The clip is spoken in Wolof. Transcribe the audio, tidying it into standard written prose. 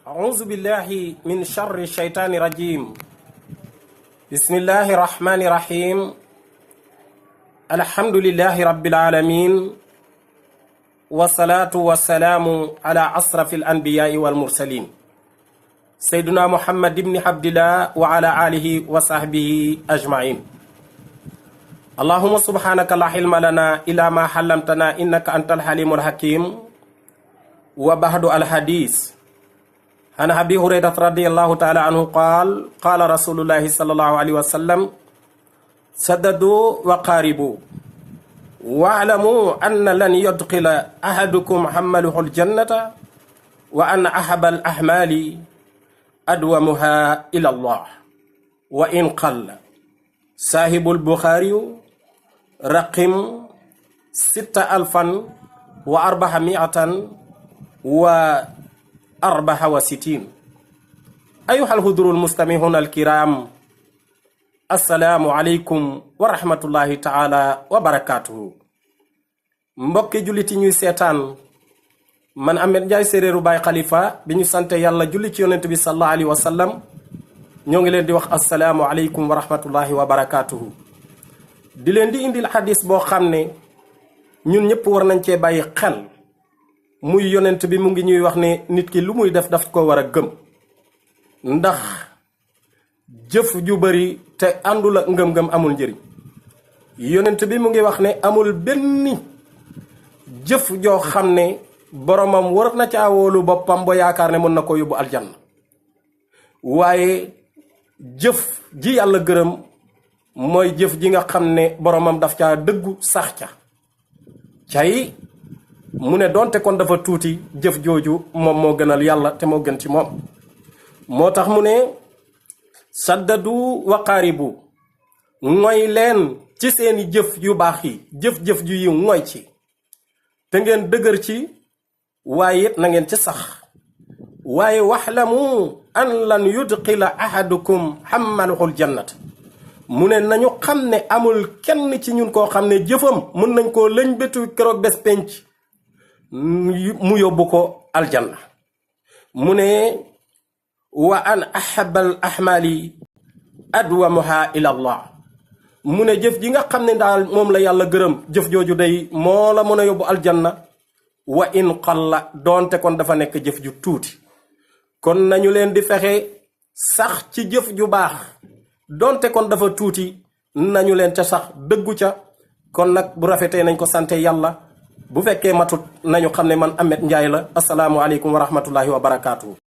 أعوذ بالله من شر الشيطان الرجيم بسم الله الرحمن الرحيم الحمد لله رب العالمين والصلاة والسلام على أشرف الأنبياء والمرسلين سيدنا محمد بن عبد الله وعلى آله وصحبه أجمعين اللهم سبحانك لا علم لنا إلا ما علمتنا إنك أنت الحليم الحكيم وبعد الحديث عن أبي هريرة رضي الله تعالى عنه قال رسول الله صلى الله عليه وسلم سددوا وقاربوا واعلموا أن لن يدخل أحدكم حمله الجنة وأن أحب الأعمال أدومها إلى الله وإن قل صاحب البخاري رقم 6464 أيها الحضور المستمعون الكرام السلام عليكم ورحمة الله تعالى وبركاته mbokki jullit yi ñuy seetaan man Ahmed Ndiaye séeréeru Baye Khalifa bi ñu sante yàlla julli ci yonent bi sallallahu alayhi wa sallam ñoo ngi leen di wax assalaamu aleykum wa rahmatullahi wa barakatuhu di leen di indil xadis boo xam ne ñun ñëpp war nañ cee bàyyi xel muy yonent bi mu ngi ñuy wax ne nit ki lu muy def daf ko war a gëm ndax jëf ju bari te àndul ak ngëm-ngëm amul njëriñ yonent bi mu ngi wax ne amul benn jëf joo xam ne boromam war na caa wóolu boppam ba yaakaar ne mën na ko yóbbu aljanna waaye jëf ji yàlla gërëm mooy jëf ji nga xam ne boromam daf caa dëggu sax ca cay mu ne doonte kon dafa tuuti jëf jooju moom moo gënal yàlla te moo gën ci moom moo tax mu ne saddadu wa qaaribu ngoy leen ci seeni jëf yu baax yi jëf-jëf ju yi ngoy ci te ngeen dëgër ci waaye it na ngeen ci sax waaye waxlamu an lan yudxila ahadukum xammaluhul jannat mu ne nañu xam ne amul kenn ci ñun koo xam ne jëfam mën nañ koo lëñ bétu keroog bés penc mu yóbbu ko aljanna mu ne wa an ahabal ahmali adwamuha ila allah mu ne jëf ji nga xam ne daal moom la yàlla gërëm jëf jooju day moo la mën a yóbbu aljanna wa in qalla doonte kon dafa nekk jëf ju tuuti kon nañu leen di fexe sax ci jëf ju baax doonte kon dafa tuuti nañu leen ca sax dëggu ca kon nag bu rafetee nañ ko sante yàlla bu fekkee matut nañu xam ne man Ahmed Ndiaye la asalaamu aleykum wa rahmatullahi wa barakaatu.